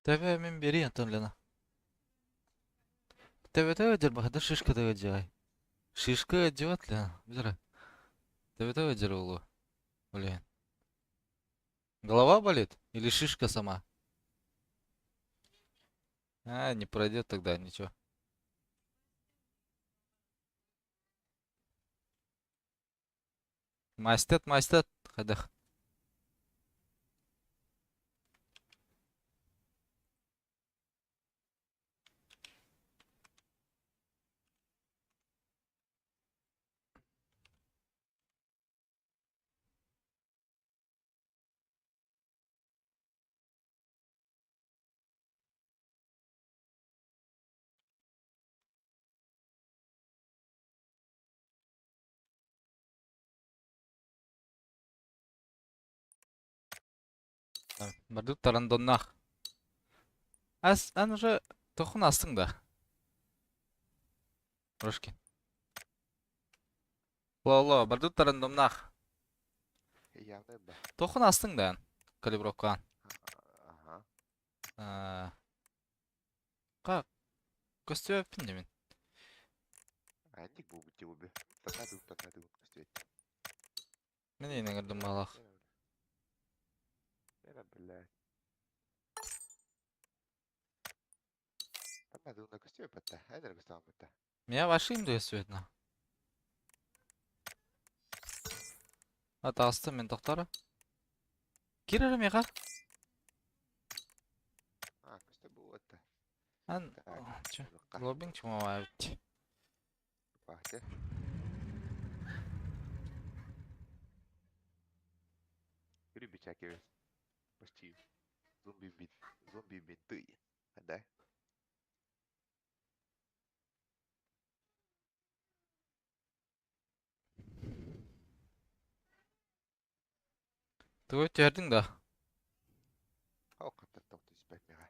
Төбө мин биэриий Антон Лена. Төбөтө ыалдьар баһыда шишката ыалдьыай. Шишка ыалдьыбат Лена, билэрэ. Төбөтө ыалдьар буолуо, ол иһин. Голова болит или шишка сама? А, не пройдет тогда ничего. Мастет, мастет, хайдах. Бардык тарандоннаах. Ас, ан уже тохун астың да. Рожкин. Ло-ло, бардык тарандомнаах. Явно ба. Тохун астың да ан. Калибровкаан. Ага. Ка, көстүөппүн димин. Антик бу бу бу. Татаду татаду көстүөт. Мен эйнең ырдым малах. Эра блядь. Татаду на көстүөт батта. Айдар көстүөт батта. Меня вашим көстүөт на. Атаҕастым мин тохтора. Кир эрэ миэхэ. А, көстө бу батта. Ан Так. лоббинг чумаваабит. Бахте. Рыбичаки. Почти. Зомби бит. Зомби биты. Да. Тугу түһэрдиҥ да? О, қаттар тоқ түспәт меға.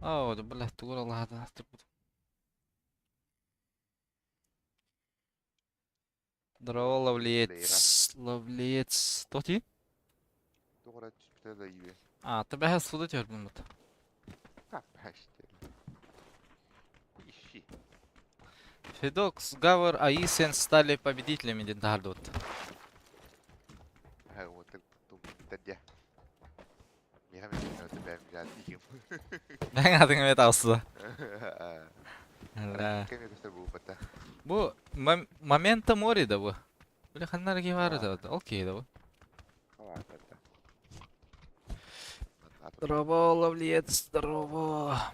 Оо, бля, тугу алаһата турбут. Здорово, ловлец. Ловлец. Тоти? Тоғыра түспіті да ибе. А, ты бэхэ суды түһэрбин бут. Капашты. Ищи. Федокс, Гавр, Аисен стали победителями диэн таһаардыбыт. Ха, вот так тадя. Миха мен өтө бэм жаатигим. Бэҥ атыҥ эмиэ таҕыста. Да. Кеме көстөр буупата. Бу момента мори да бу. Бile ханнар ки бар да ол киһи да бу. Здорово, ловлец, здорово.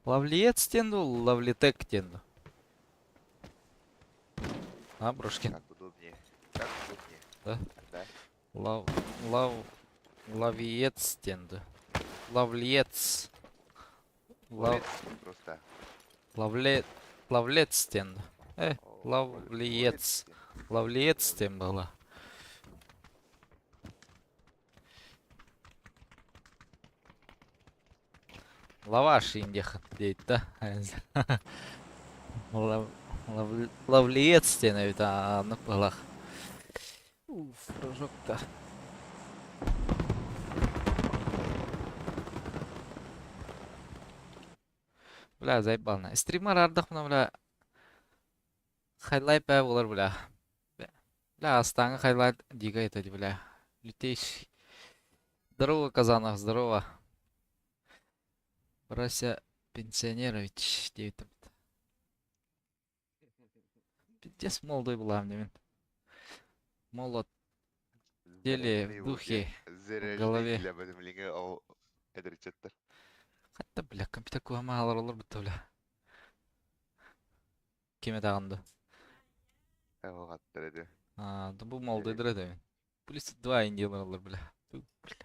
Ловлец тенду, ловлитек тенду. А, Брошкин. Как удобнее. Как удобнее. Да? Да. Лав, лав, ловиец тенду. Ловлец. Лав, Просто. ловле, ловлец тенду. Ловлиец. Ловлиец тем было. Лаваш индех дейт да. Лав, лав, ловлиец тен эбит аннык быһылах. Уф, прыжок-то. Бля, заебал. Стример ардах мына бля. Хайлайт бә болар бля. Бля, астаңы хайлайт дига это бля. Лютейший. Здорово, Казанов, здорово. Брася Пенсионерович диэбитим. Пиздец молодой была мне. Молод теле, в духе, в голове. Хатта, бля, компьютер куһама алар олор бутта, бля. Ким этаҕын А, да бу молодойдор этэ. Плюс два индиялар бля. Бля.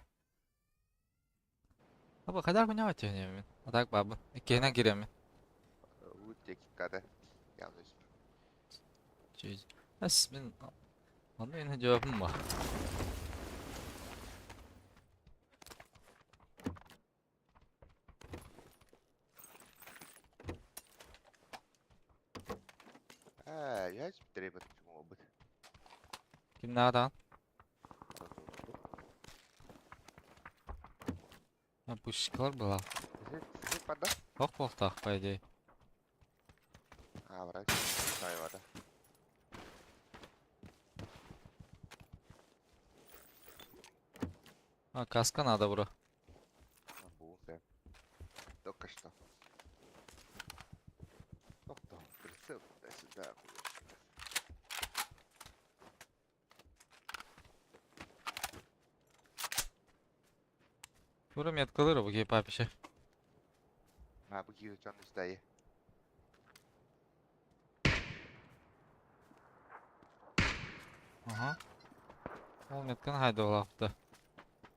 Аба хайдах күнэҕэ түһүнүөмүн. А так баабын. Иккиһинэн кириэмин. Эс мин онно мин жауабым ба. А, я требовать Кимнааҕа даҕан? Пушкалар была. Барда? Ох буолтаах, по идее. А, брат, сай. А, каска надо, бро. Только что. Ох, прицел туда-сюда. Тура меткалары буге папише. А, буги жан үстай. Ага. Ол метканы хайдалапты.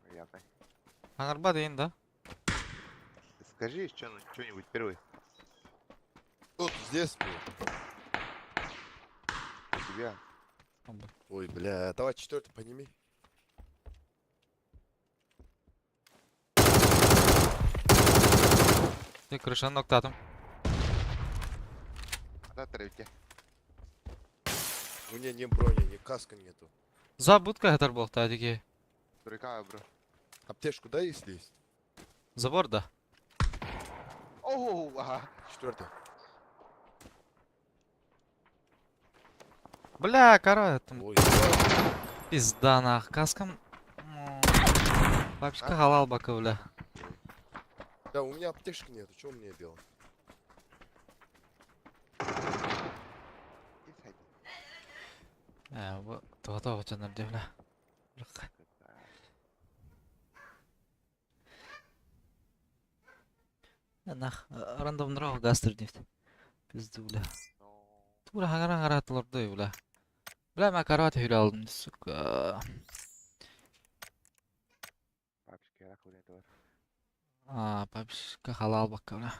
Приятно. Аңарба дейін да? Скажи что-нибудь первый. Тут здесь был. У тебя. Ой, бля, давай четвертый подними. Ты крышаны ноктатым. Да, третья. У меня ни брони, ни каска нету. За будка хатар болта диге. Турика, бро. Аптечку дай, если есть. Забор да. Оу, ага. Четвертый. Бля, кара, там Ой, пизда нах. Каскам. Папичка халал бака, бля. Да, у меня аптечки нету, что мне делать? Э, бу туата очанар де, бля. Нах, рандомнура гастер нефт. Пизду, бля. Тура хагара хагара туларды, бля. Бля, мен карават хүрэ алдым, сука. А, папишка халал бакка, бля.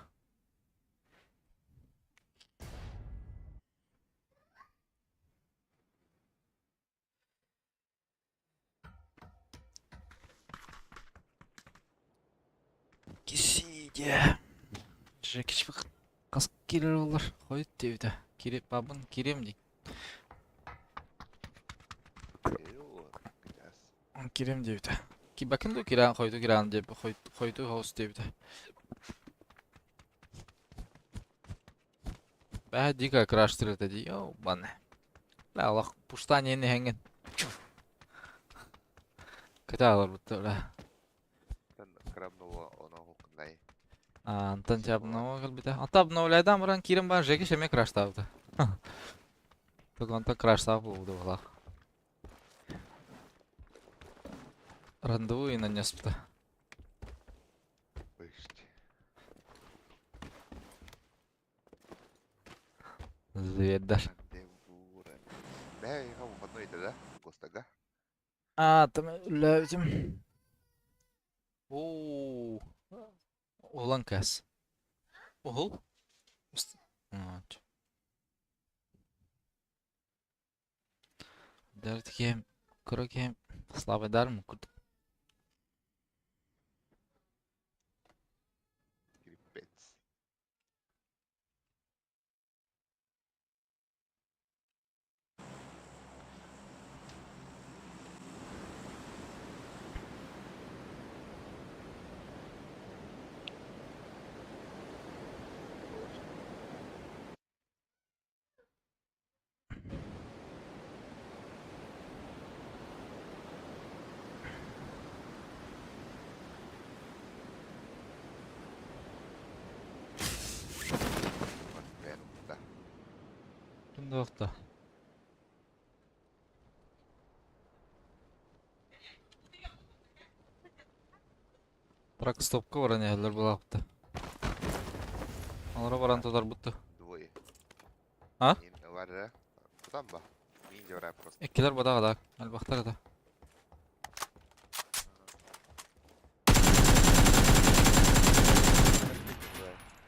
Кисиде. Жекич қас келер олар. Қойды дейді. Кире, бабын кирем дейді. Кирем дейді. Ки бакын ду киран қойду киран деп қойду хаус дейді. Бә дико краштырды ди. Йоу, баны. Бля, Аллах пуштан ени хенген. Кыта алар бутты, бля. Антон обновил кэлбитэ. Онто обновляйдан баран киирэн баран Жеки эмиэ краштаабыта. Только онтон краштаабыт буолбута буоллах. Рандеву и нанеспыта. Зверь. А, там үллээбитим. Оо. Улан кэс. Уһул? Дәрт кем, кыры кем, слабый дар курдук. Ким да. Трак стопка баран яһаллар булаапта. Алара баран тутар бутты. Двое. А? Бар, Там ба. Просто. Эккилер бадага да. Албахтар да.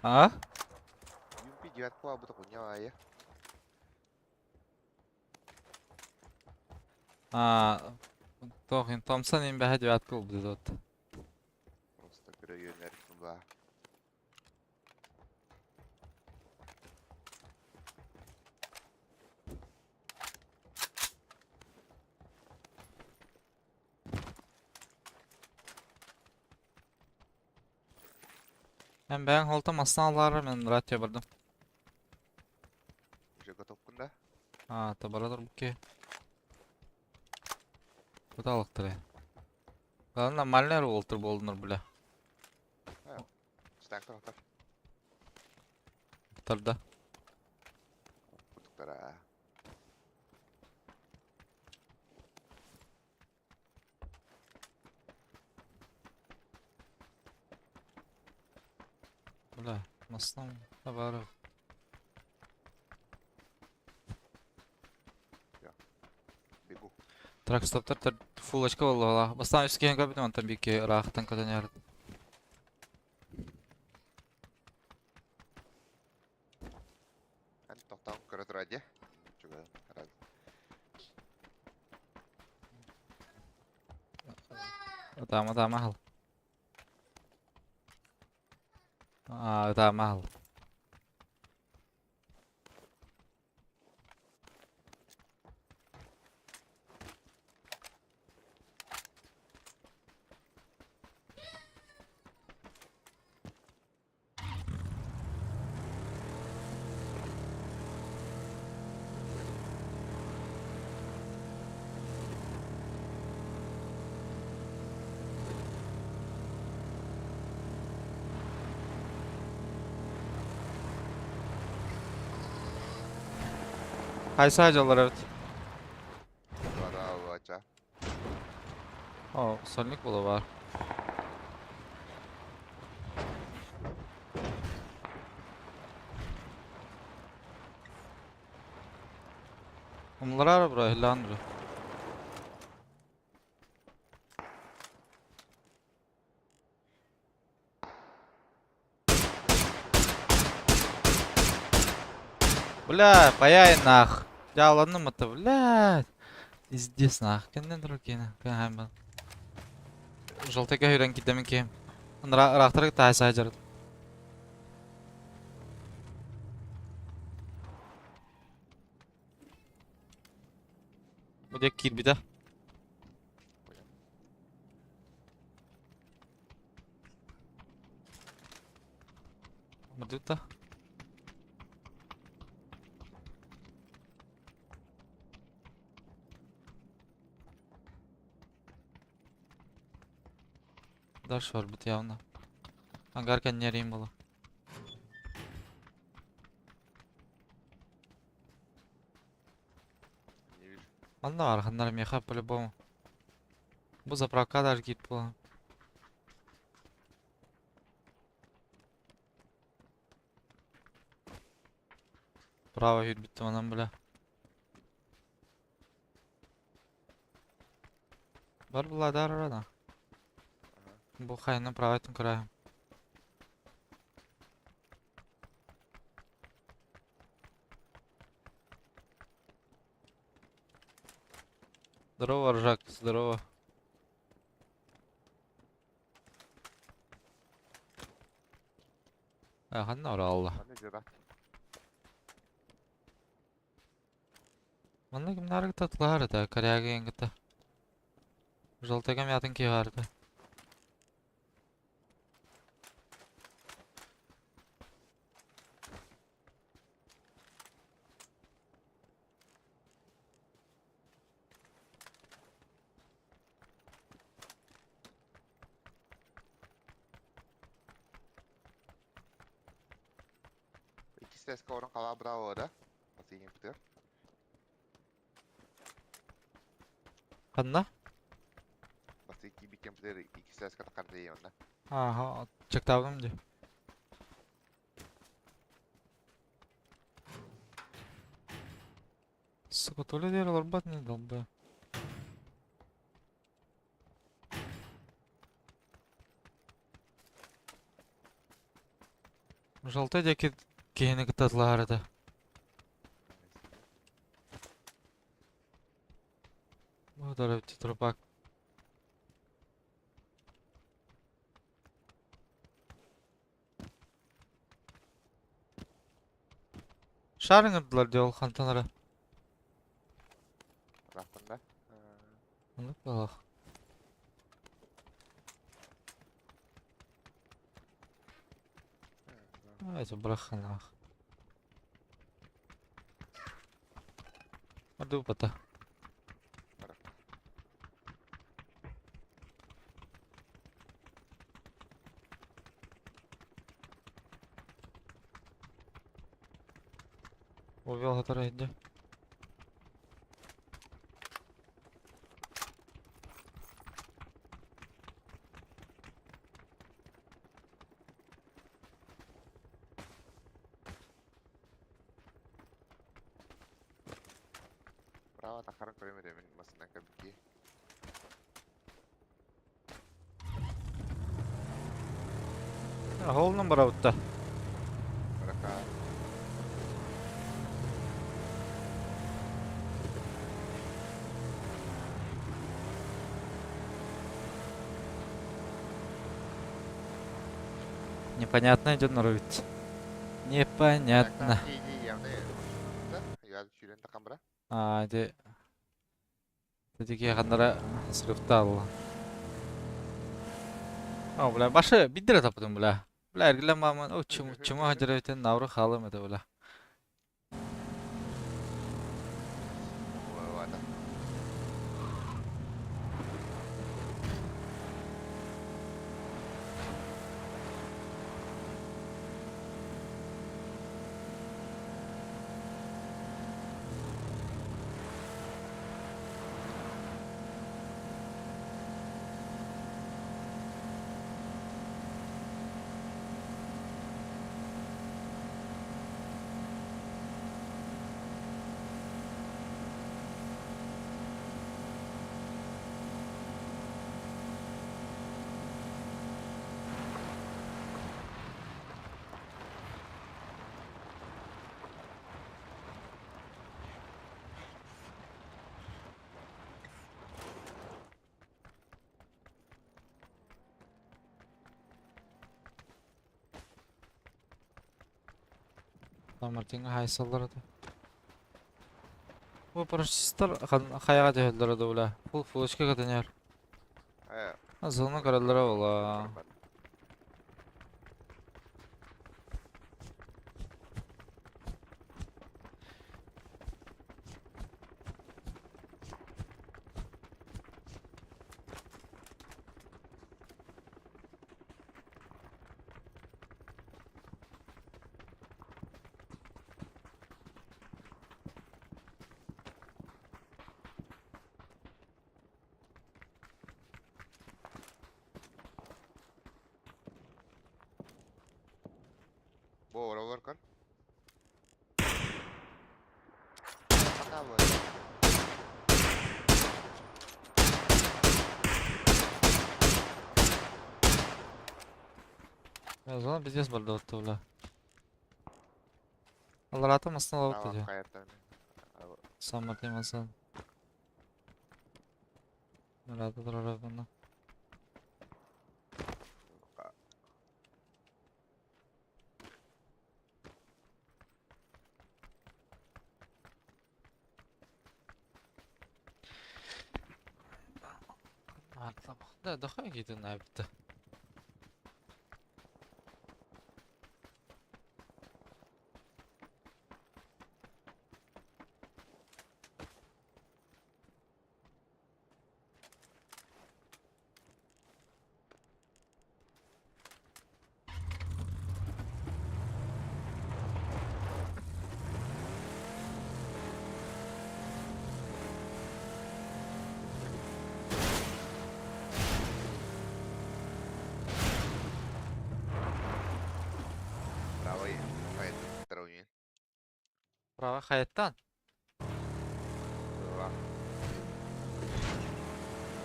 А? Юмпи девятку, а бута хуйня, я. А, Тохин Томсон им бэһэ девятка ылбыт. Просто көрөйөннөр ба. Эн бэйэҥ холта массыына алаары мен радио бардым. Уже готовкун да? А, табара турбут Куталыктыр. Ладно, нормальный уолтур буолдунар бля. Стактар отар. Тарда. Кутуктара. Бля, массыынам табара. Бегу. Трак стоптар фулочка буолла. Бастаан үс киһин көрбүтүм, онтон биир ыраахтан көтөн иһэр. Эн тохтоон көрө тура дии. Чугас. Раз. Ытаама, ытаама аһал. Аа, ытаама аһал. Хайса дьоллор эбит. Браво, О, сольник буола баар. Умларар бро, хиллаан бро. Бля, паяй нах. Дьааланным это, блядь. Пиздец нах. Кэннен турар киэнэ. Кэһээн Желтыйга хүрэн киирдэмин киһим. Ыраахтары таай саадьарыт. Бу диэк киирбитэ. Мырдыта. Дальше барбыт явно. Ангар кэннерим була. Не вижу. Манна барханнар меха по-любому. Бу заправка даже киит була. Право хүрбүттүм анан бля. Бар була да. Ага. Бу хайны право көрөһүм. Здорово, Ржак, здорово. Э, ханна оралла. Манна дьыра. Манна кимнары татлар да, коряга гыта. Желтыга мятын киһарды. Икки стэска орон хала браво да. Последний ПТР. Ханна? Бастыки биккен ПТР икки стэска тақарды онна. Ага, чектабым ди. Сука, то ли дер олорбат не долбы. Желтый диэки киһини кытта атылаһар этэ. Бу тетрапак. Шарыңырдылар дии ол хантан эрэ. Рахтан да. Оннук буолуох. Эти бырахханаах. Ордубата. Увел который иди. Право тахаран көрөм эрэ мин массыынан кэлбит. Холнун барабытта. Барака. Непонятно идет норовит. Непонятно. А, ити... Ити ханнара срывтаалла. О, бля, башы биддere тапытым, бля. Бля, эргилен маман, о, чему, чему хадырабитен навры халым это, бля. Мартинга хайсаллар да. Бу парашютистар хаяга төһөллөр да, бля. Фул флешка катанер. Зона караллара була. Бу оролор көр. Зона пиздец барды бля. Аларата масына алып деді. Сам Мартин масан. Рада турар бұны. Да, дахай кетен әбітті. Право хаяттан.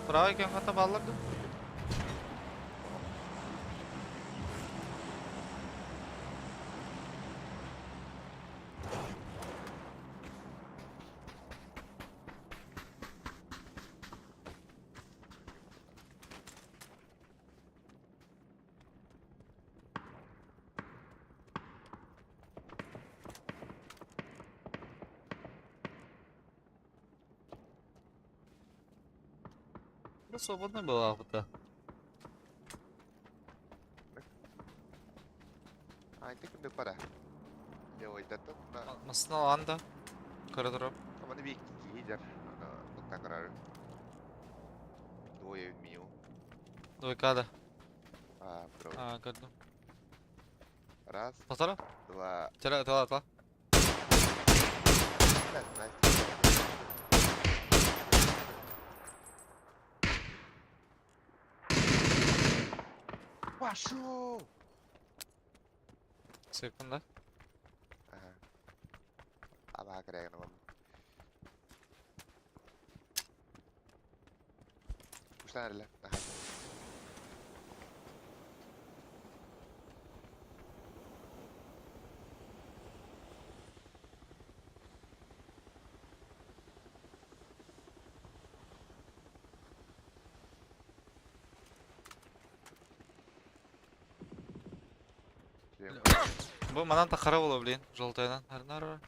Право екен қата балларды. Ну, свободно была охота. Ай, Ити пара. Левойдаттан Массына алан да. Көрө Маны би киһи Аны карары. Двое минимум. Двойка да. А, бро. А, көрдүм. Раз, Повтора? два. Тела, тела, тела. Блядь, Настя. Пошел! Секунда. Ага. Ама крайно вам. Устарல. Ага. Бу манан тахара була, блин. Желтайдан. Арнар.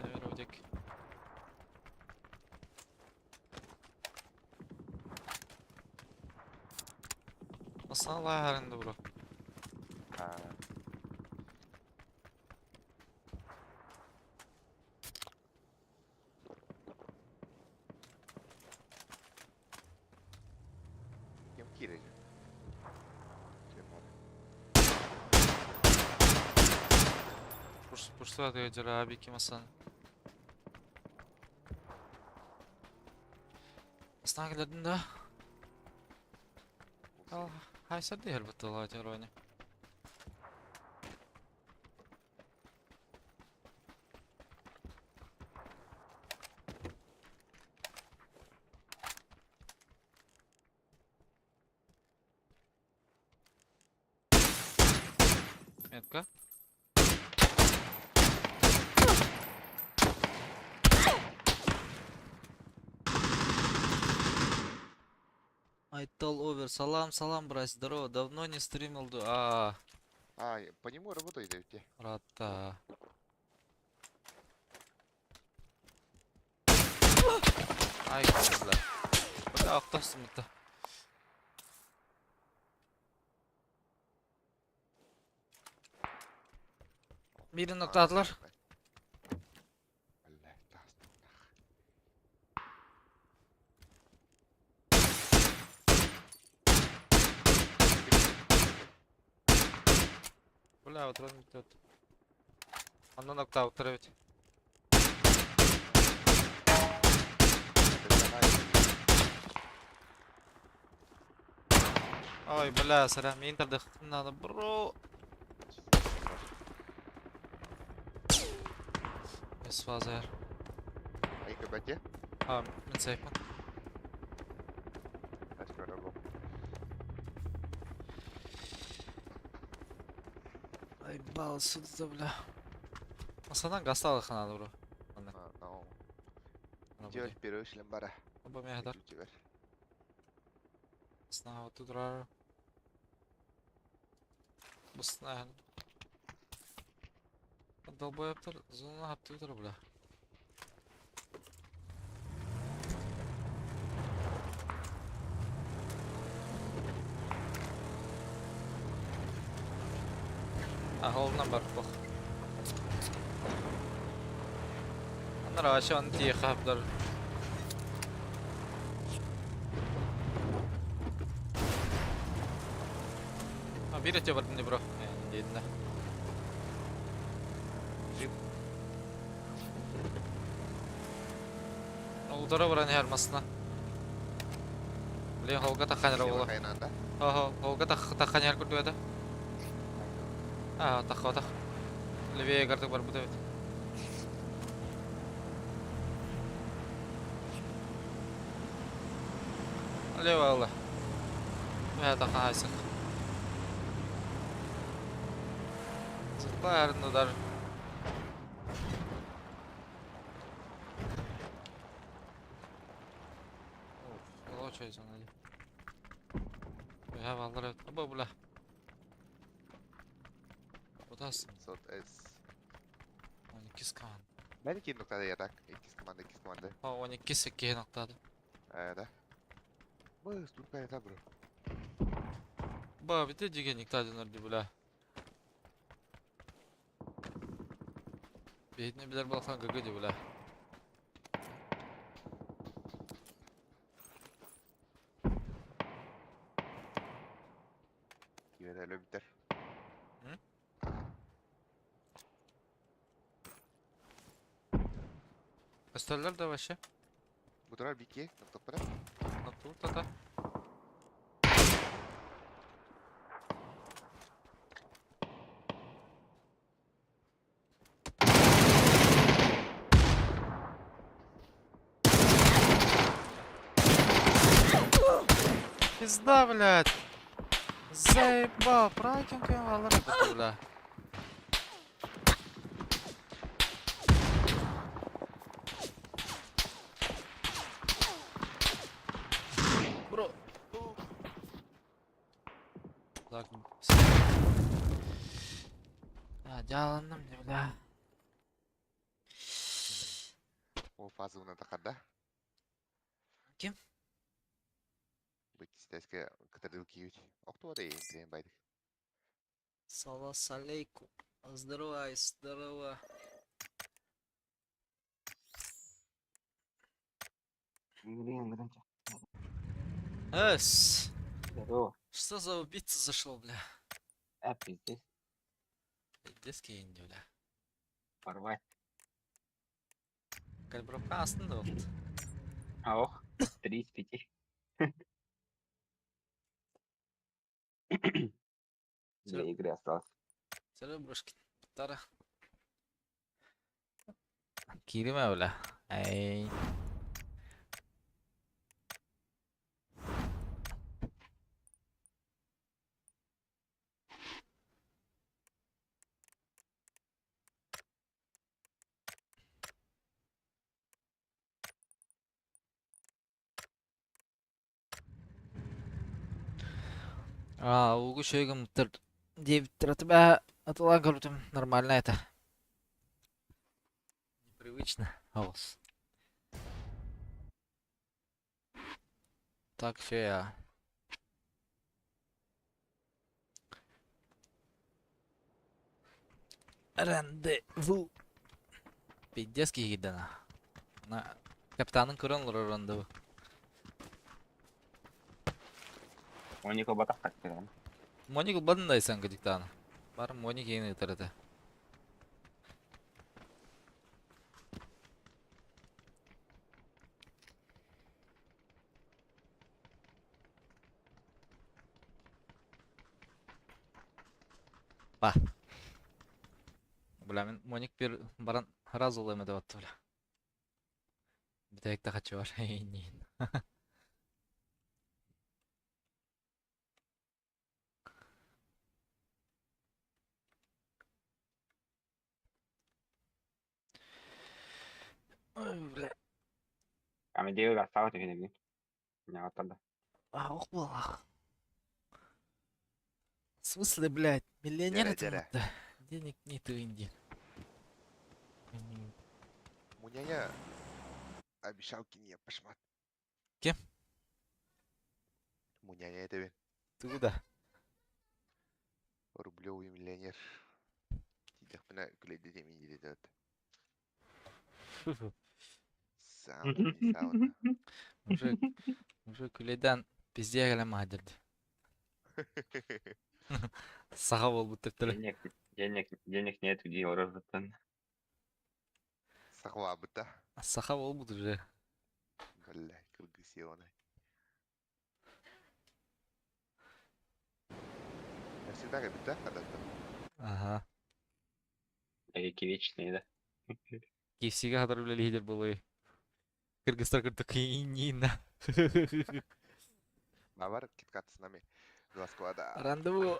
Наверное, Масала харында бро. А. Кем кире? Чем Пуш пуштуа ты жара абики масан. Астана келдин да. Ал хайсарды хербаттала жарони. Метка. Айтал овер. Салам, салам, брат. Здорово. Давно не стримил. А, А, по нему работает те. рата. Ай, бля. Бля, ақтасың бітті. Birini nokladılar. Бля, тас. Бля, отыран бітті. Анда нокта отыра бит. Ой, бля, сарам, мен интерде надо, бро. Бес фаза ер. Айка бәте? А, мен сейфпін. Ай, бал, сюда, бля. Асанан гасталы ханады, бро. Делать первый шлем бара. Оба мехдар. Сна вот турар. Бусна. Долбоебтер, зона хаптыр, бля. А, холдынан бар, бох. Анар вообще оны тие хаптыр. А, бир өте бардым бро. Дейдін да. Джип. Удара баран ярмасына. Блин, холга таханер ола. Хайнанда. Ага, холга таханер күрді еді. А, тах, тах. Левее гардык бар бұда бит. Лево алла. Мә тахан айсық. Зытла әрін удар. Аллар evet. Аба була. Будасың. Сот С. 12 команда. Бәлки нокта ятак. Икис команда, икис команда. А 12 секке ноктады. Э, да. Быз, тут это, бро. Ба бите деген нектады нөрді була. Биһитини билэр буолсан ГГ дии бля. Киирэн өлөбүтэр. Көстөллөр да вообще? Бу турар бикки, топтоппара. Натур тата. Пизда, блядь! Заебал, пракин алар это, бля. Бро. Так. А, дьааланным не, бля. Ол фаза тахарда. Ким? Быккистэске кытардыл киют. Охтуа да интен байдык. Салас алейкум. Здорово, здорово. Эс. Здорово. Что за убийца зашел, бля? А, пиздец, Пиздец киинди, бля. порвать. Калибровка астында вот. А ох, 3 из 5. Две игры осталось. Серебрушки. Тара. Кириме, бля. Эй. А, угу шөйгім тұр. Девять тебя атылан көрдүм. Нормально это. Непривычно. Хаос. Так, все я. Рандеву. Пиздец киһидана. На капитанын көрөн олорор рандеву. Моника батах так. Моник ылбадын да исан кадиктааны. Бар Моник ең ытыр этэ. Ба. Бля, мин Моник бир баран раз ол эме деп атты, бля. Битекте хачы бар. Нин. Ой, бля. А мен деге осталось уже не тогда. А, ох, балах. В смысле, блядь, миллионер Дяря, это дяря. да. Денег нету Инди. Муняня обещал кине пошмат. Кем? Муняня это бен. Ты куда? Рублевый миллионер. Тидах мына күледі де мен деді. Сауна, сауна. Уже, уже күлейден пизде кэлэн маадырды. Саха болбут тептері. Денег, денег, денег нету, где братан. Сахва быта. Саха болбут уже. Бля, кыргыз оны. Я всегда говорю, когда-то. Ага. Веки вечные, да? KFC-ге хатар үле лидер болой. Кыргызстар кырты кыйнина. Навар киткат с нами. Два склада. Рандеву.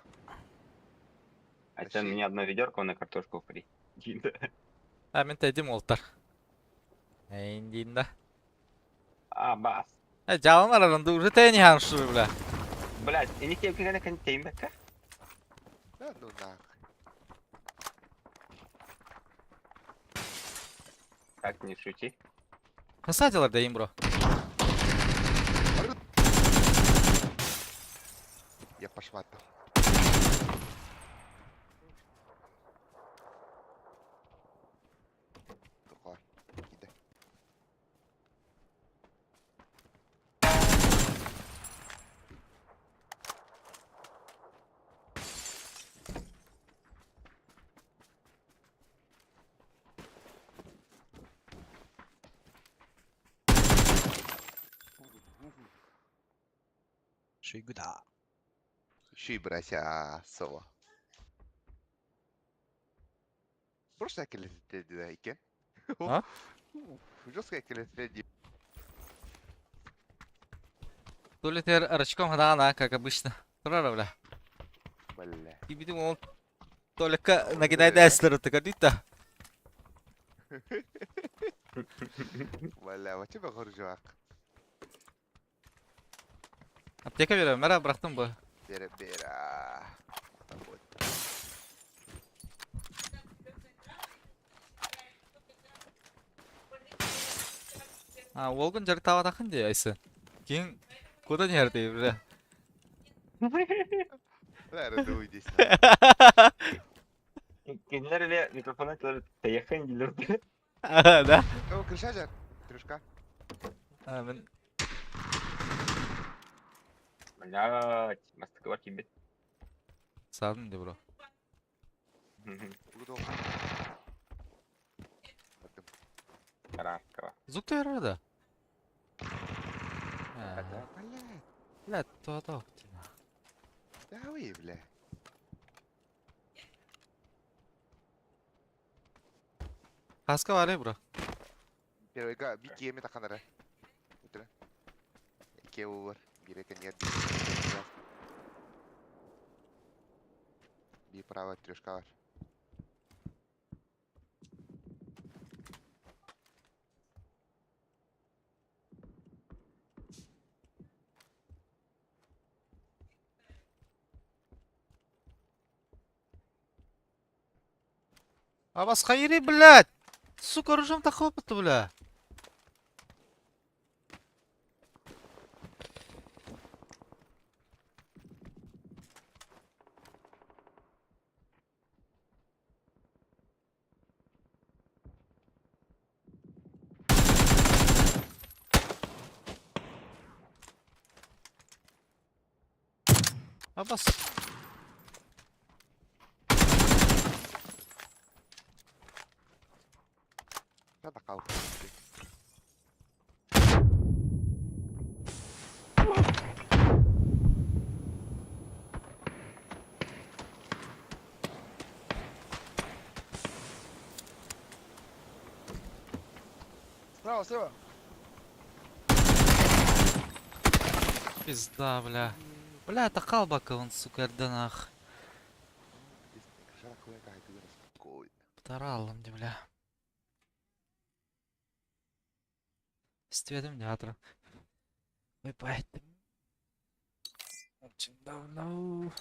А это мне одно ведерко на картошку фри. А мен тәдим олтар. Эйндин да. А, бас. Э, жалынар рандеву уже тәни ханшы, бля. Блять, я не тебе когда контейнер, Да ну нахуй. Как не шути. Касателар дейм, бро. Я пошматал. Шуйгуда. Шуй брася сова. Просто кэлэтэ иккен. А? Жестко кэлэтэ То ли ты рачком да, как обычно. Турара, бля. Бля. Кибитим ол Толика накидай дәслер тыкадита. Бля, вообще бахор жуак. Аптека берем, мара бырахтым бу. Бера бера. Вот. А, уолгун дьарыктаабатаххын дии, Айсы. Киҥ куда ньэрдий, бля. Бля, дуй здесь. Кинилэр эмиэ микрофона тылар тэйиэххин дииллэр. Да? О, крыша же. Трешка. А, мин Блядь, мастыкыбар киирбит. саадым дии, бро. Буду. Карааскаба. Звук түһэрэр да? Да, бля. Бля, то-то. Да вы, бля. Хаска баарый, бро. Первый га, би киэми таханара. Утра. Икки бар. Бире кэннигэр Би право трешка бар. А вас хайри, блядь! Сука, оружием так опыта, бля. Абас. Да кал. Справа, слева. Пизда, бля. Бля, это халбака он, сука, эрденах. Таралым, бля. Истибэтим театра. Ой, поэтому. Очень давно.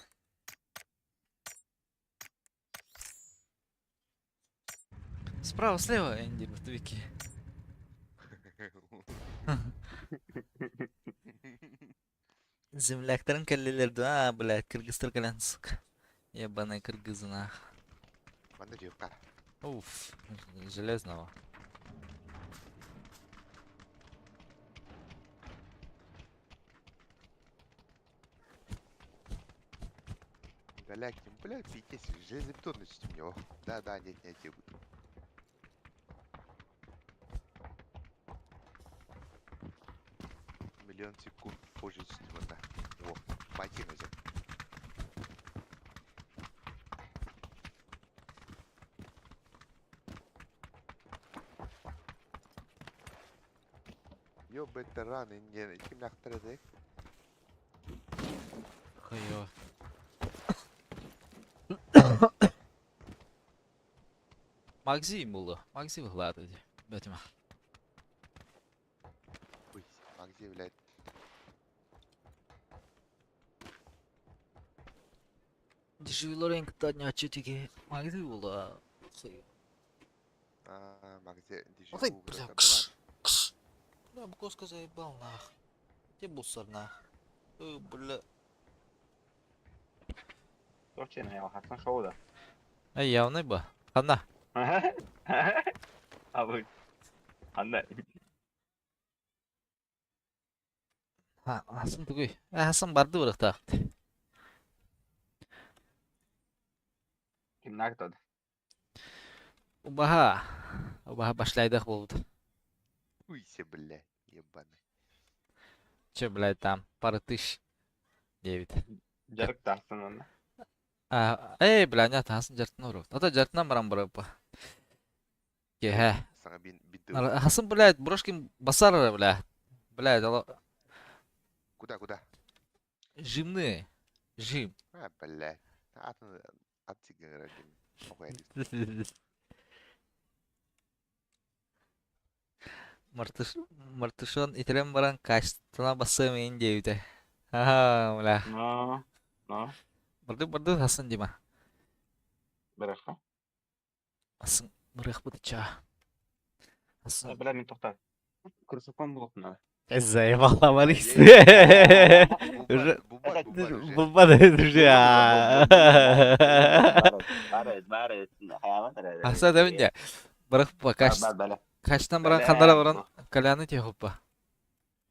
Справа, слева, Энди, мертвяки. Земляктарым кэллилэр дуо? А, блядь, кыргызтар кэлэн, сука. Ебаные кыргызы, нах. Манна дьука. Уф, железного. Бля, бля, пиздец, железобетонность у него. Да, да, нет, нет, нет. Миллион секунд позже да. О, пойти назад. Йо, беттеран, не, ким нахтарады? Хуёво. Максим булду. Максим ыһлаата дии. Бэтимэ. Ой, Максим, блядь. Дежуриларын кытта няччы Максим булду. Хуё. А, Максим, Ой, бля, кш, кш. Бля, Буковска заебал, нах. Где мусор, нах? Ой, бля. Точно, хасан шоу да. Эй, явный бы. Ханна. Абы. Ханна. Ха, Хасан тугуй. Э, Хасан барды бырахтаах. Кимнээх тод? Убаһа. Убаһа башляйдах буолбут. Уйся, бля, ебаный. Че, блядь, там, пара тысяч. Диэбит. Дьарыктаахтын уонна. А, эй, бля, не таһасын дьартын урут. Ата дьартынан баран барыппа. Киэһэ. Саҥа бин бинты Хасын, блядь, Брошкин басар, бля. Блядь, ало... Куда, куда? Жимные. Жим. А, блядь. Атын ат сигнер один. Мартыш, Мартышон итирэн баран качественно бассыам иин диэбитэ. Ха-ха, бля. Но, но, Барды барды хасын Дима. быраха. Асын бырыахпыт чаа. Асын. Бля, мин тоқтар. Кроссовкам булып надо. Заебала Уже Бубат, бубат, уже. Бубат, друзья. Бары, бары, Аса да мине. Бырах кач качтан баран хандара баран кальяны техуппа.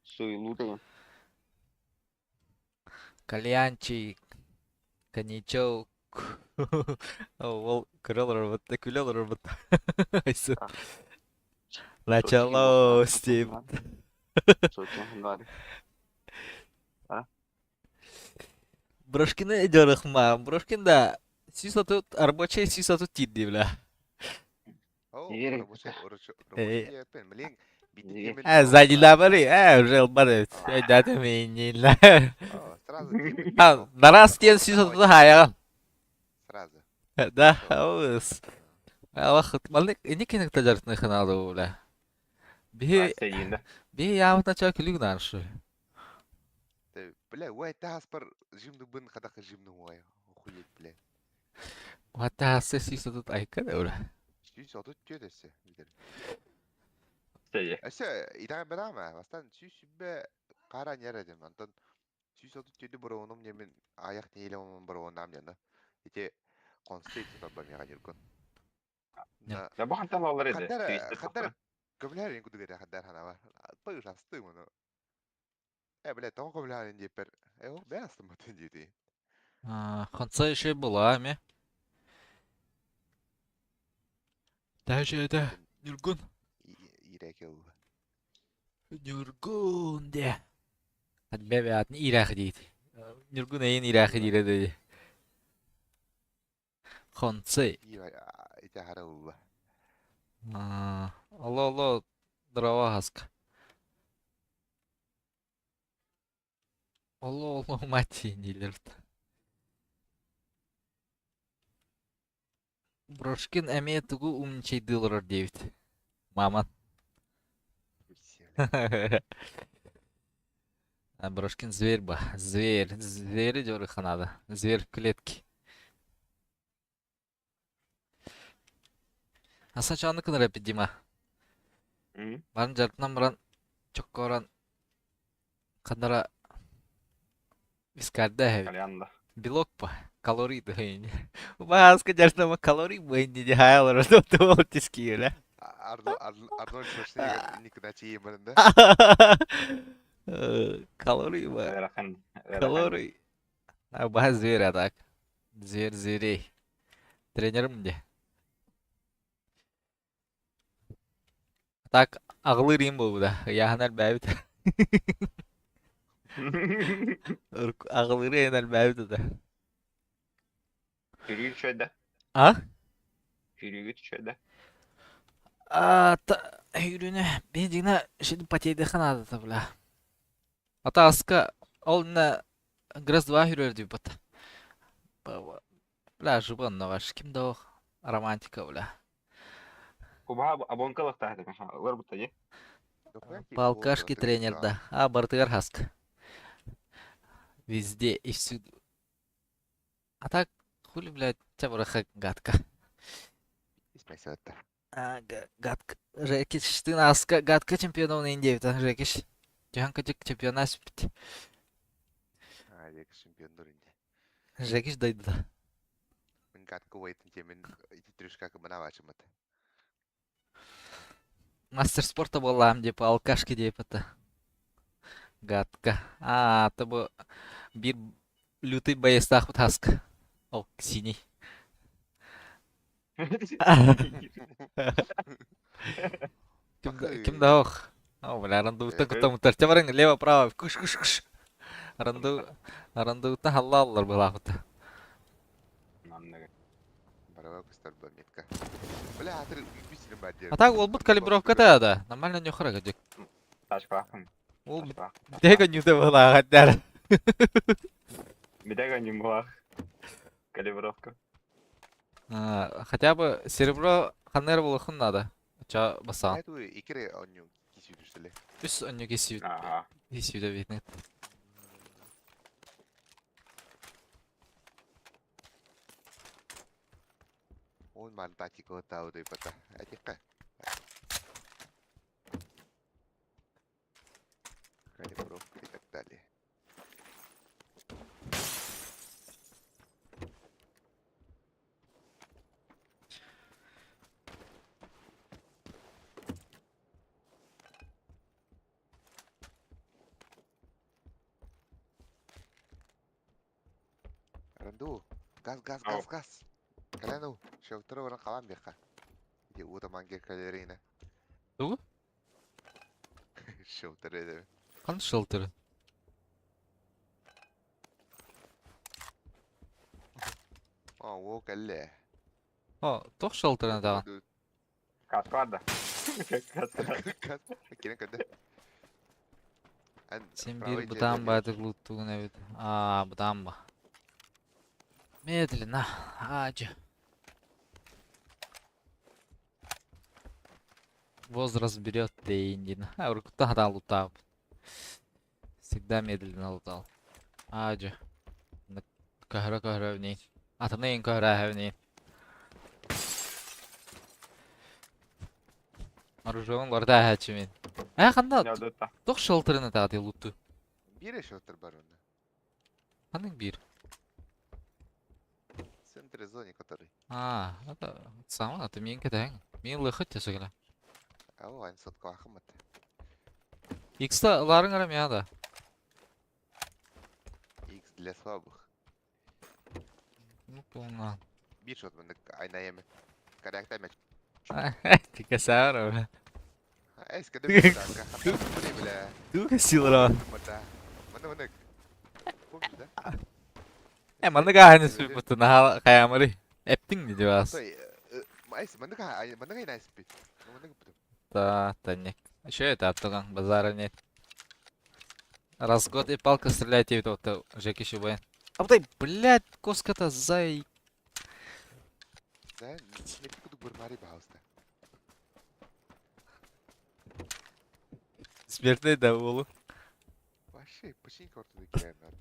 Суйлу деген. Кальянчик, коньячок. Ол көрө олорбут, күлэ олорбут. Началось, тип. Брошкины дьарыхма. Брошкин да сүүс рабочий 130 тиийди бля. Э, сзади бары, уже бары, дата меня. А, нарас тен 130 хаяҕын. Сразу. Да, аус. Алах, малник инник тажартны ханады бля. Биһи биһи яабыт нача күлүг наршы. Бля, уай таспар жимны бын хадаха жимны уай. Охуеть, бля. Вата 130 айка да бля. 130 өсө. Өсө, идаҕа бадаама, бастан 120 қара нер эдим, антон 134 бороонум немен аяқ нейле онун бороонам яна. Ити констейт сатар мега нюргун. Да бу хантан алар эди. Хандар хандар көмләр ин кудугера хандар ханава. Пыш асты мону. Э, бля, тоҕо көмләр ин деппер. Э, о, бә астым батын диди. Хонца еще была, ме. Даже это Нюргун. Ирэке ул. Нюргун де. Бебе атын ирах дейт. Нюргун эйин ирах дире деди. Хонцы. Ити хара улла. Алло, алло, дрова хаска. Алло, алло, мать диилер. Брошкин эмиэ тугу умничайдыылар диэбит. Маман. А Брошкин зверь ба. Зверь. Звери дёрыха надо. Зверь в клетке. Аса чааны кынар эпит Дима. Барын жарытынан баран чоккоран ханнара вискарда эһэбит. Кальянда. Белок па. Калорий дыһын. Убааска жарытнама калорий быһын диди хаялар туол тискиеле. Арнольд Шварценеггер никогда тиийэн баран да. Калорий ба. Ыарахан. Ыарахан. Калорий. Убаһа зверь а так. Зверь зверей. Тренерим де. Так аҕылыыр иин буолбута. Ыйааһына элбээбит. Аҕылыыр иһин элбээбит этэ. Күрүүр үчүгэй да? А? Күрүүгүт үчүгэй да? А, та, үрүнэ, бензина шин потейдыха наадата бля. Ата аска ол на грыз 2 хүрөр дүйбат. Бля, жыбан ваш ким да ох романтика бля. Кубаha абонка лахтаах этэ ылар бутта дии. По алкашке тренер да. А бартыгар хаск. Везде и всюду. А так, хули, блядь, тебя гадка. Испайсыбаттар. А, гадка. Жекич, ты наска, гадка чемпионов на Индии, та Жекич. Жахан качык чемпиона сүппүт. А, Жекич чемпионнур инде. Жекич дойду. Мин гадка уайтын темен ити трюшка кымына бачымыт. Мастер спорта буоллаам деп алкашки деп это. Гадка. А, это бу биир лютый боецтаахпыт хаск. Ол синий. Ким да, ким да ох. О, бля, рандуутан куттаммыттар. Чэ барыҥ лево-право. Куш, куш, куш. Аранду арандуутта халлааллар былаахыта. Манныгы. Бараба кыстар ба метка. Бля, атыр үбүсүнүн бар А так уолбут калибровката да. Нормально нюхара кадик. Ташкалаахпын. Ол Ташкалаах. битэ конюта былааҕаттар. Битэ коньюм булаах. Калибровка. Хотя бы серебро ханнер булахын надо. Ча басаан. Айту икире онню кисүдүрсүле. Үс онню кисүү Ага. кисүүдэ битнет. Он мальтатико тауды бата. Атика. Калибровка и так далее. Ранду, газ, газ, Ау. газ, газ. Каляну, шелтер баран калан беха. Иди утаман калерина. Тугу? Шелтер эде. Хан шелтер. А, о, калле. О, тох шелтерин таган. Каскада. Каскада. Кирен каде. Сен бир бытаан баатык луттугун эбит. Аа, бытаан ба. Медленно. Аджа. Возраст берет дейин. А, урукта хата лутап. Всегда медленно лутал. Аджа. Кахра кахра вни. Атаны кахра вни. Оружион ларда хачимин. А ханда Ядыта. тох шелтерин тагы лутту. Бир шелтер бар онда. Ханның бир. В центре зоны, который. А, это сама, это мен кетең. Мен лыхыт тесегеле. А, о, айн сотка ахмат. Икста ларың арам яда. X для слабых. Ну, полна. Бир шот мендек айна еме. Каракта меч. Тикасар. Эс каде бутанка. Хата бля. Туга силра. Мата. Мана мана. Помнишь, да? Э, маны гаханы сүпүтү на каямыры. Эптиң ди бас. Стой, айс мана ка мана ка найс бит. Мана ка Та, та не. Еще это оттоган базара нет. Раз в год и палка стреляет и вот Жеки Шубайн. А вот блядь, коска-то зай. Да, не куду бурмари бауста. Смертный да улу. Вообще, почти корту дикер надо.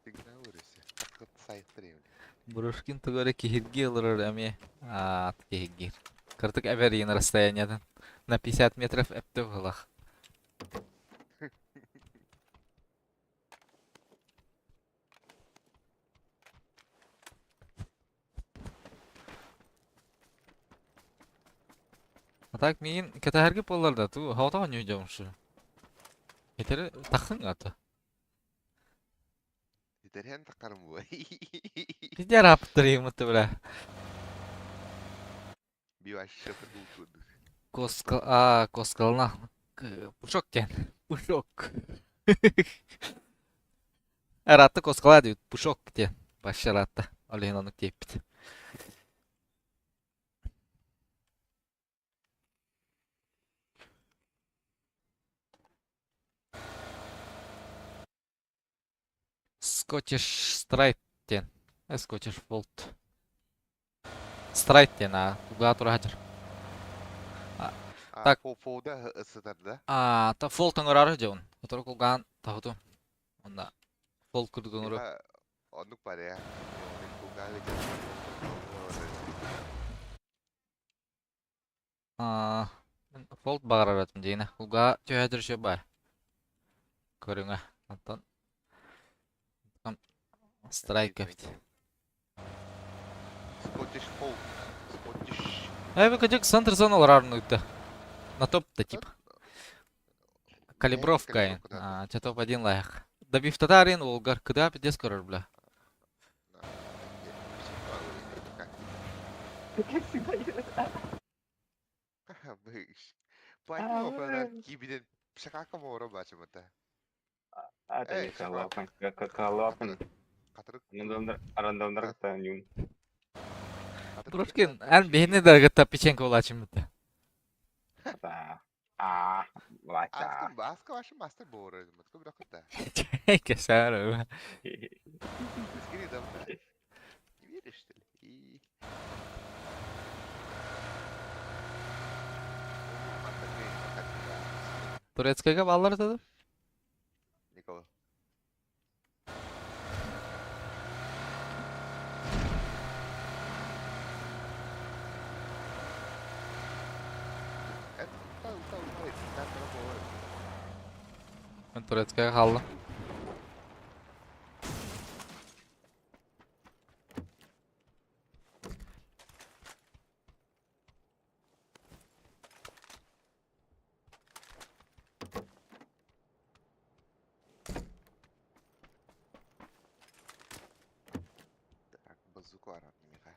Сигналырысы. Такыт сайт ремли. Брушкин тугары кихирги олорор эми. А, кихирги. Кыртык әбәрин расстоянияден. На 50 метров әпті бұлақ. А так мин кәтәһәрге полларда ту хавта ню жомшу. Этери тахын аты. Дерен такарым бу. Пиздер аптыр мыты бля. Биваш шөпір бултуду. Коска а коскална. Пушок тен. Пушок. Аратты коскала дейт. Пушок тен. Башаратты. Олен оны теппит. Скотиш Страйт тен. Скотиш Фолд. Страйт тен, а. Куга тура хажыр. А, Так. фолда ысытар да? А, та фолд оңорары жон. Котору кулган тахуту. Онда фолд курдук оңору. Онук бар я. А, фолд багараратым дейна. Кулга төһәдер шө бар. Көрүңө. Антон. Там страйк кәфт. Скоттиш фолд. Скоттиш. Әй, бу кыжык центр зоналар арныкты. На топ-то тип. Калибровка. А, ча топ-1 лайк. Добив татарин, Волгар, кыда пиздец көрөр, бля. Как всегда. Платину кибиден Пшакака моро бачымыта. А, Эй, это шакалап. калапан, калапан. Катырык. Арандамдар юн. Брошкин, эн бихини даргытта печенька улачымыта. Да. А, вата. Аска аска ваши мастер боро. Мытка биракыта. Кесар. Скири дам. Не веришь, что ли? И... Турецкайга баллар dedi. Никола. Ben Турецкайга kaldım. Так, базуку арам не меха.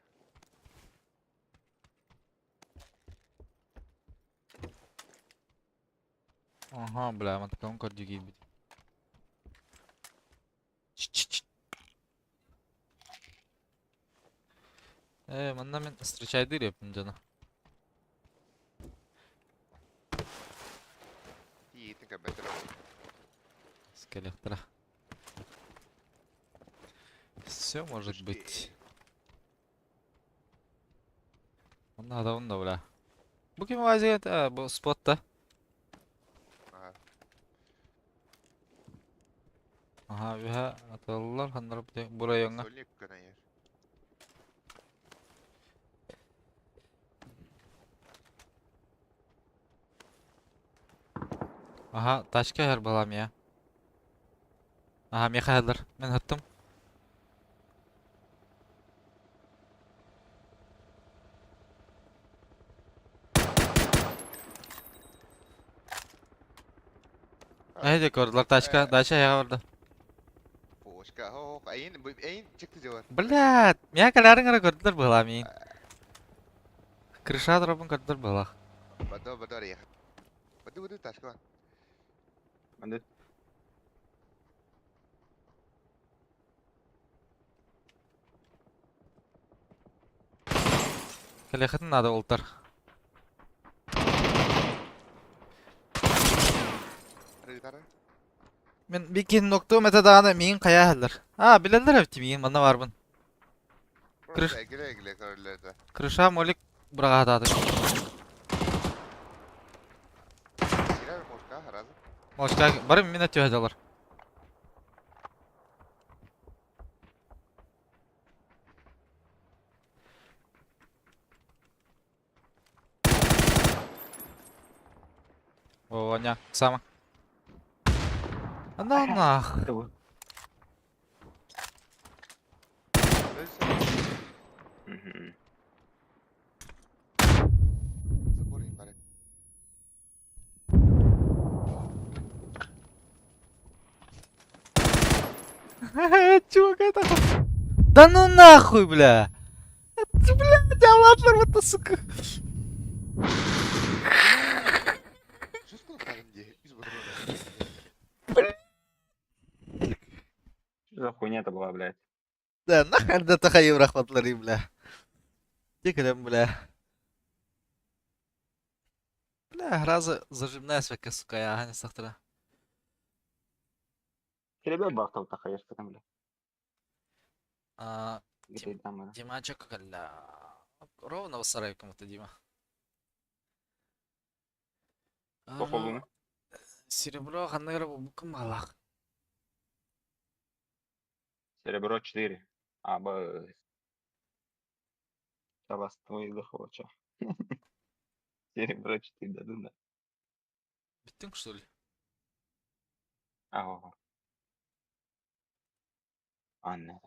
Ага, бля, man таком кордюги бит. Манна мен встречайды репин жана. Иитин кабетер. Скелектра. Все может быть. Онна да онда бля. Bu kim vaziyet? Ha, bu spotta. Ага. Aha, ühe atıldılar. Hanlar buraya yonga. Сольник кана ер. Aha, taşka her balam ya. Aha, Mikael'dir. Ben attım. Ne gördüler taşka, taşa ya orada. Пошка. Хо, айын, айын чыкты жабар. Блядь, меня калярын гара gördüler balam iyi. Крыша дробын gördüler балах. Бадо, бадо, рех. Баду, баду, ташка. Манда Калехатын надо олтар. Рыгара. Мен бикин нокто метаданы мин кая хәлләр. А, биләләр бит мин манда барбын. Крыш- Крыш. Геле, геле, көрөлөр. Крыша молик бурага атады. Кирер мошка, харазы. Молчка барым мин атıyor хәлләр. О, Ваня, сама. На нах. Мгм. Забор им баре. Чувак, это... Да ну нахуй, бля! Это, Бля, диалатлар, вот это, сука. Что сказал где? Из патрона. Что за хуйня-то была, блядь? Да нахуй да тахайым рахматлары, бля. Тикрем, бля. Бля, разы зажимная свека, сука, я не сахтара. Ребят бахтал тахаешь там, блядь. А, Где там, да? Димачок, бля. Ровно в сарай кому-то, Дима. Походу, А, Серебро, ханнагара, букум алах. Серебро 4. А, б. Вас твой захоча. Серебро 4, да, да, да. Биттің, что ли? Ага. Анна.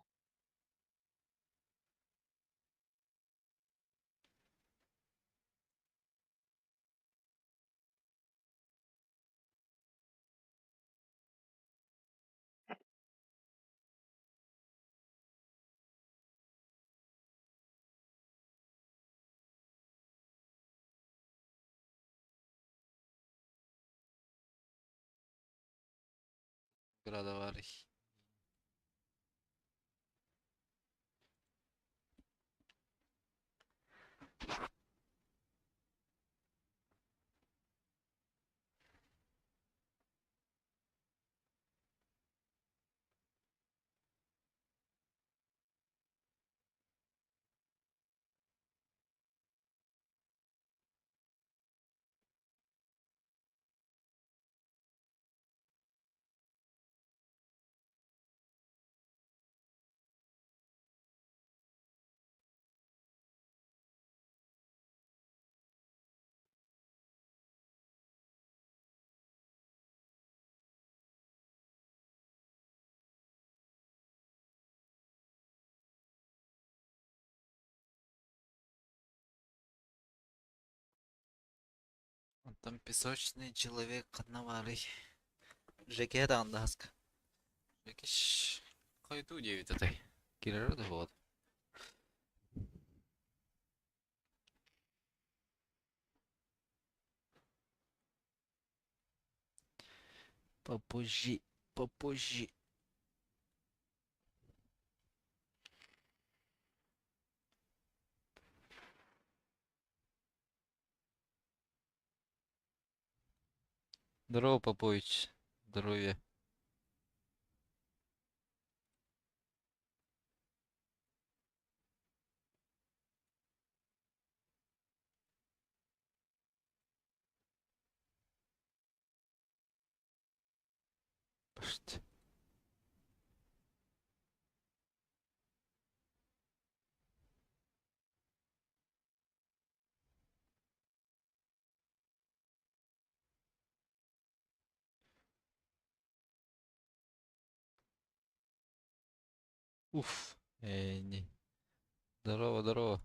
Градоварый. Онтон песочный человек ханна баарый? Жекеһэ даҕаны да аһаска. Жекеш хойутуу диэбит атай. Киирэрэ да буолуо. Попозже, попозже. Здорово, Попович. Здоровья. Пошти. Уф, не. Здорово, здорово.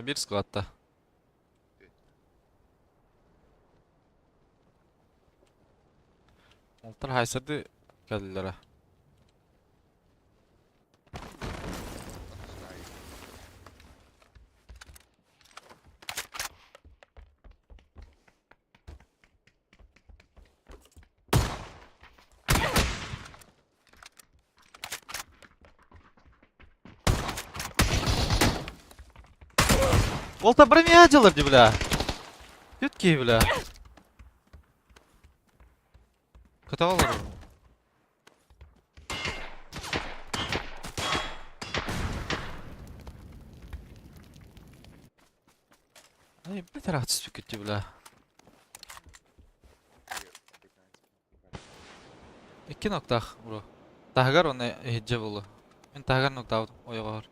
Биир складта. Олтар хайсарды кэллилэрэ. Ол бромядилар дии бля. Түт бля. Кытаҕа олорор. Ай, блядь, ыраах түспүккүт дии, бля. Икки ноктаах, бро. Таһыгар уонна иһирдьэ буолуо. Мин таһыгар ноктаабытым ойоҕоһор.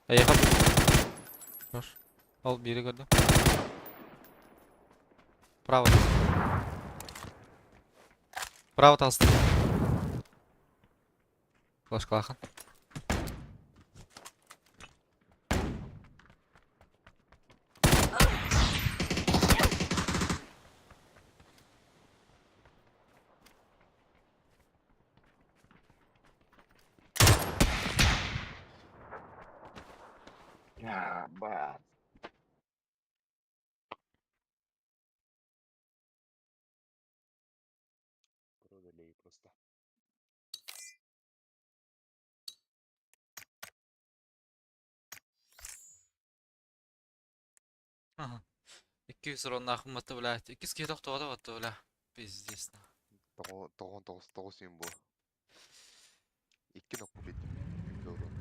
Эйиэхэ Хорош. Ол биири көрдүм. Право. Право таҕыста. Флешкалаахын. Я, бат. Продали просто. Ага. 200 уроннаах мата, блядь. Иккис киһи тохтоото батта, бля. Пиздец. Тоҕон тоҕус тоҕус юм буо. Икки нокку биттим. Икки урон.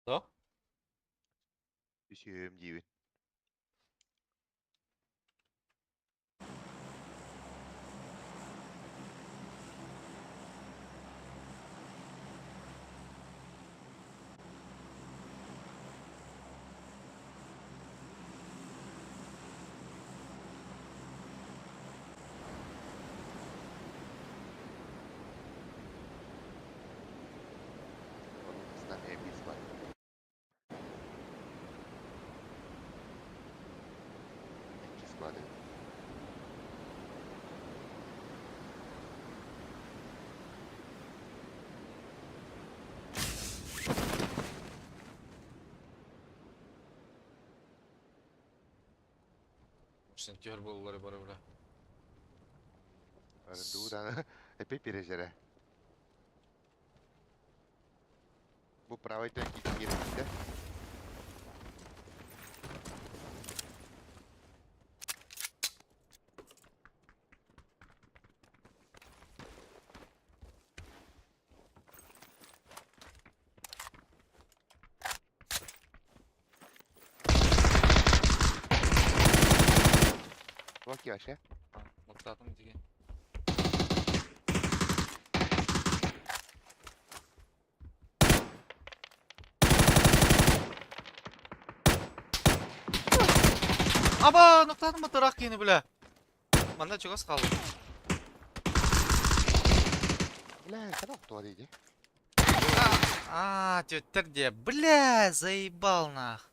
Да? Үсүөм диибин. Onun kısmından biz var. İkisi var. Сентер буоллары бары, бля. Арендуураны эпей пережере. Бу правый кирбитэ. Туох вообще? Мактаатым деген. Аба, ноктаатым батыраак киини, бля. Манна чугас хаалла. Бля, хана туа диди. А, тёттэр де. Бля, заебал нах.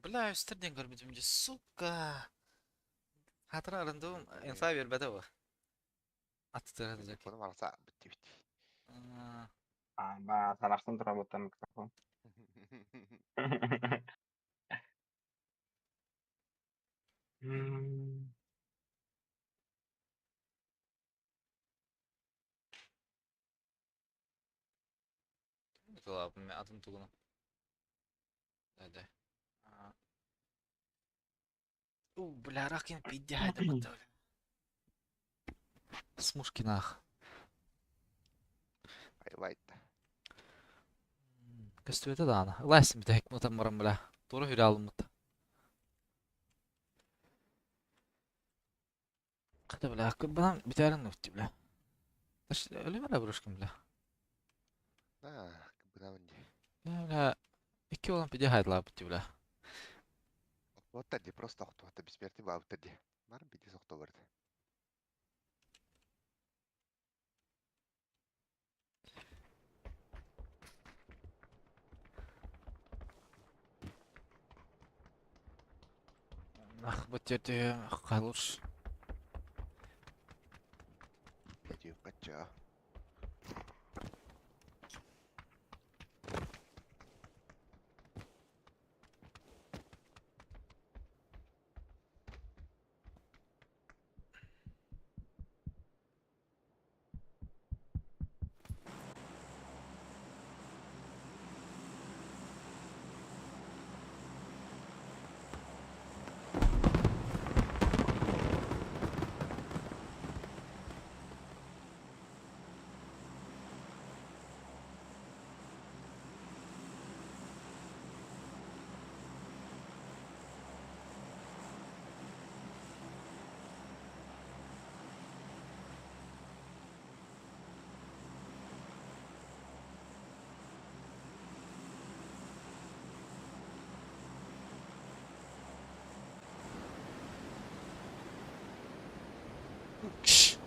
Бля, үстер ден көрбүтүм же, сука. Хатыра арындым, инфа бербете бу. Аттыра дежек. Телефоным араса битти битти. А, ба, тарахтан тура микрофон. Атын тугуна. Да, да. У, бля, ракин пиздяй да бля. Смушки нах. Айлайт. Көстүбэтэ даҕаны. Ылаайсым бүтэһик мутан баран бля. Туора хүрэ алыммыт. Хата бля, кырбанан бүтээрин өттү бля. Өлүм эрэ брошкин бля. Аа, кыбынабын дии. Бля, бля, икки olan пиде хайдлаабыт бля. Охтубаттар дии, просто охтубаттар, бессмертный баабыттар дии. Бары биди сохтобард. Ах, бу тетя халуш. Тетя кача.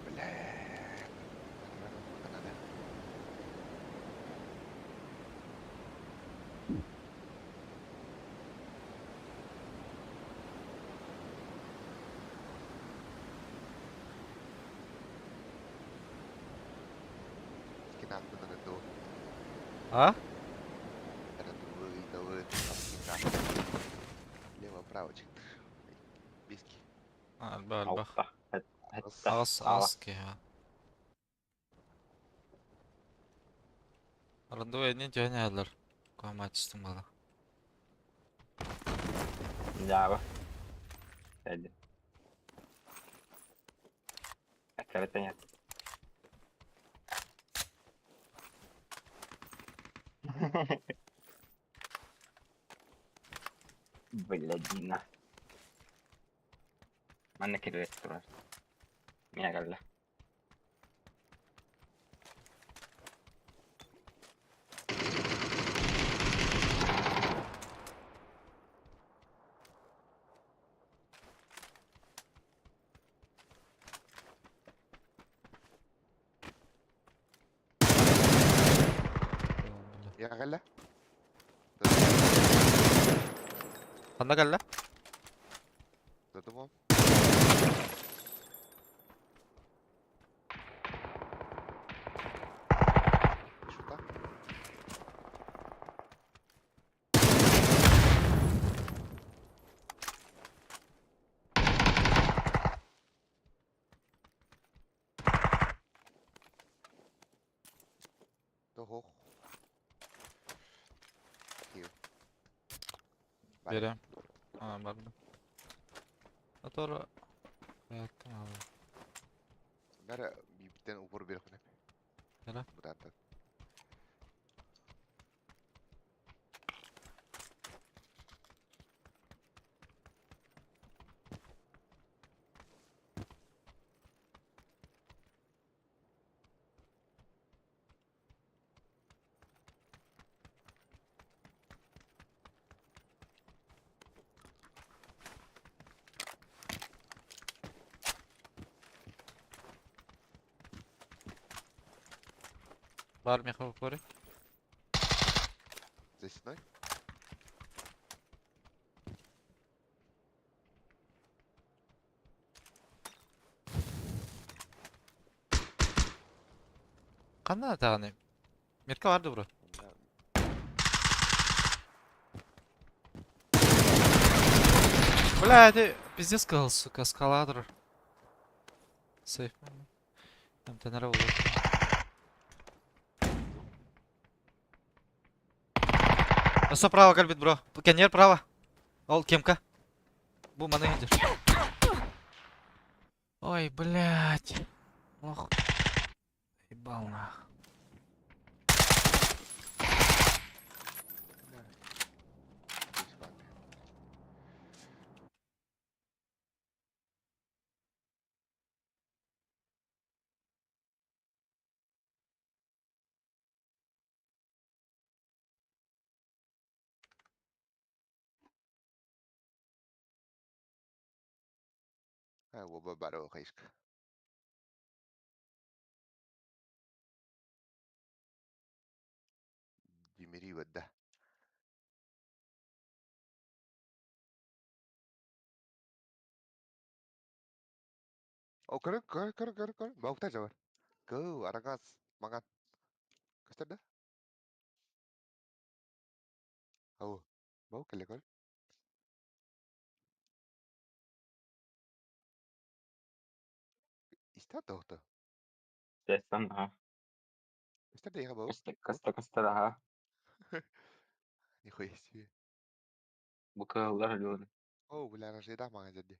Бля. Надо. Скинаппын ду. А? Лево, право, чик. Биски. Алба, алба. Алта. Хэтта. Ас, ас киһи. Арандуй эдин түһэн иһэллэр. Куһамааччыстым бала. Дьаабы. Эди. Эккэрэтэн Блядина. Манна кирбэт турар. Миэ кэллэ. Я кэллэ. Ханна кэллэ? Задумал. Шута. Toho. Берем. А, барда. Мотор. Бәрі бейбіттен упор беріп қойып. Бәрі? Бұдан Бар меха в упоре. За стеной? Ханна тағаны? Мерка барды бро. Бля, это пиздец сказал, сука, скаладр. Сейф. Там тенера было. Все право, кальбит, бро. Кенер право. Ол, кемка. Бу маны иһдир. Ой, блядь. Ох. Ебал нах. Здесь вами. Ай, оба баро хайшка. Димири вода. О, көрө, көрө, көрө, көрө, көрө. Бауктар жабар. Кыл, арагас, маңан. Көстөр да? Ау, бау кэллэ көр. Истэ тоохто. Destan ha. Көстөр да бау. Көстө көстө көстөр аха. Нихуя себе. Бу кыһыллар өлүөр. О, бля, рожейда маңан жерде.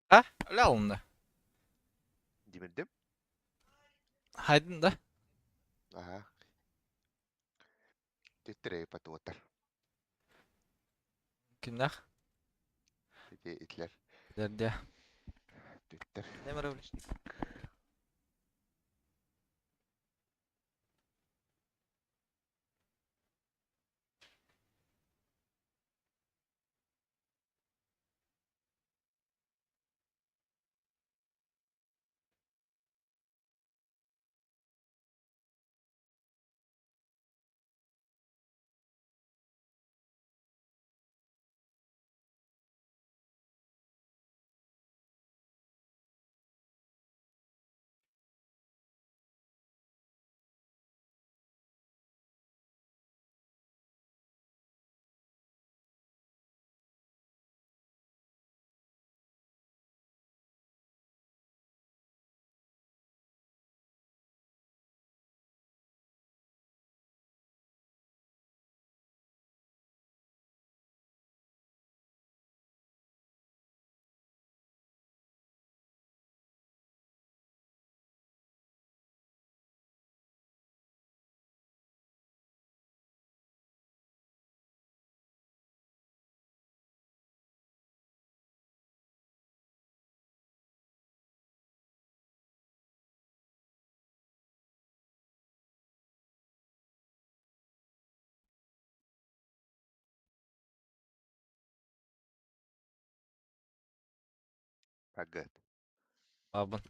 А? Öyle alındı. Димирдим? Haydın da. Аха. Төттөрө патуоттар. Kimler? Ити итлер. Derdi. Төттөр. Ne var öyle? Пагат. Abın.